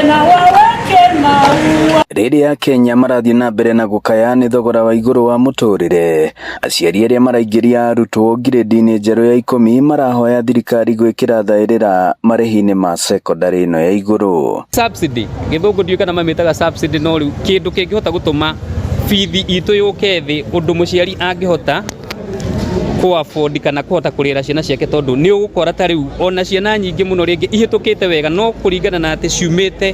Na waweke maua. Rĩrĩa Kenya marathiĩ na mbere na gũkaya nĩ thogora wa igũrũ wa mũtũrĩre, aciari arĩa maraingĩria arutwo ngirĩndi-inĩ njerũ ya 10 marahoya thirikari gwĩkĩra thaĩrĩra marĩhi-inĩ ma cekondarĩ ĩno ya igũrũ. Subsidy, gĩthũngũ ndiũĩ kana mamĩtaga subsidy, no rĩu kĩndũ kĩngĩhota gũtũma bithi itũ yũke thĩ ũndũ mũciari angĩhota kũ afford kana kũhota kũrĩhĩra ciana ciake, tondũ nĩ ũgũkora ta rĩu ona ciana nyingĩ mũno rĩngĩ ihĩtũkĩte wega, no kũringana na atĩ ciumĩte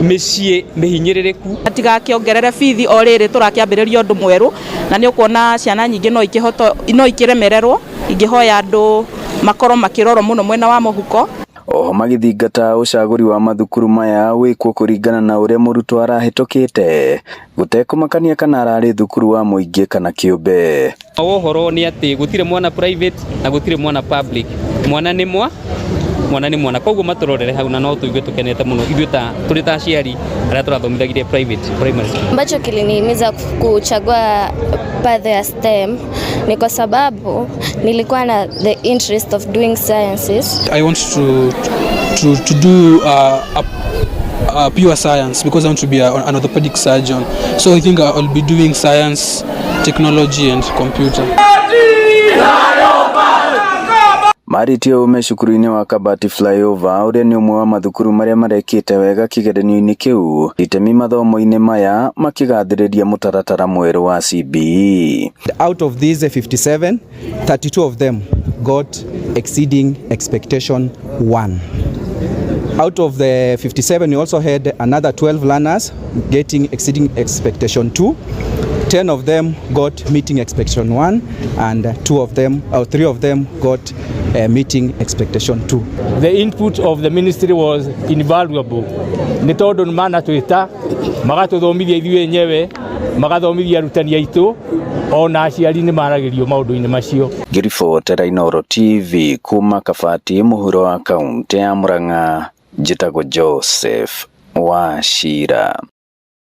mĩciĩ mĩhinyĩrĩrĩku. Matigakĩongerere bithi o rĩrĩ tũrakĩambĩrĩria ũndũ mwerũ, na nĩ ũkuona ciana nyingĩ no ikĩhoto no ikĩremererwo. Ingĩhoya andũ makorwo makĩrorwo mũno mwena wa mũhuko. Oho magĩthingata ũcagũri wa mathukuru maya wĩkwo kũringana na ũrĩa mũrutwo arahĩtũkĩte, gũtekũmakania kana ararĩ thukuru wa mũingĩ kana kĩũmbe. Ũhoro nĩ atĩ gũtirĩ mwana private na gũtirĩ mwana public, mwana nĩ mwana nĩ mwana, koguo matũrorere hau, na no tũigue tũkenete mũno ithuĩ ta tũrĩ ta aciari arĩa tũrathomithagirie private primary. Ambacho kilinihimiza kuchagua path ya STEM ni kwa sababu nilikuwa na the interest of doing sciences. I want to do a pure science because I want to be an orthopedic surgeon. So I think I'll be doing science, technology and computer. Marĩtie ũme cukuru-inĩ wa Kabati Flyover, ũrĩa nĩ ũmwe wa mathukuru marĩa marekĩte wega kĩgeranio-inĩ kĩu, itemi mathomo-inĩ maya makĩgathĩrĩria mũtaratara mwerũ wa CBE. Out of these 57, 32 of them got exceeding expectation 1. Out of the 57, we also had another 12 learners getting exceeding expectation 2. 10 of them got meeting expectation 1, and two of them or three of them got meeting expectation 2. The input of the ministry was invaluable, nĩ tondũ nĩ manatwĩta magatũthomithia ithuĩ enyewe, magathomithia arutani aitũ, ona aciari nĩ maragĩrio maũndũ-inĩ macio. Ngĩribotera Inooro TV kuma Kabati, mũhuro wa kaũntĩ ya Murang'a, njĩtagwo Joseph Wachira.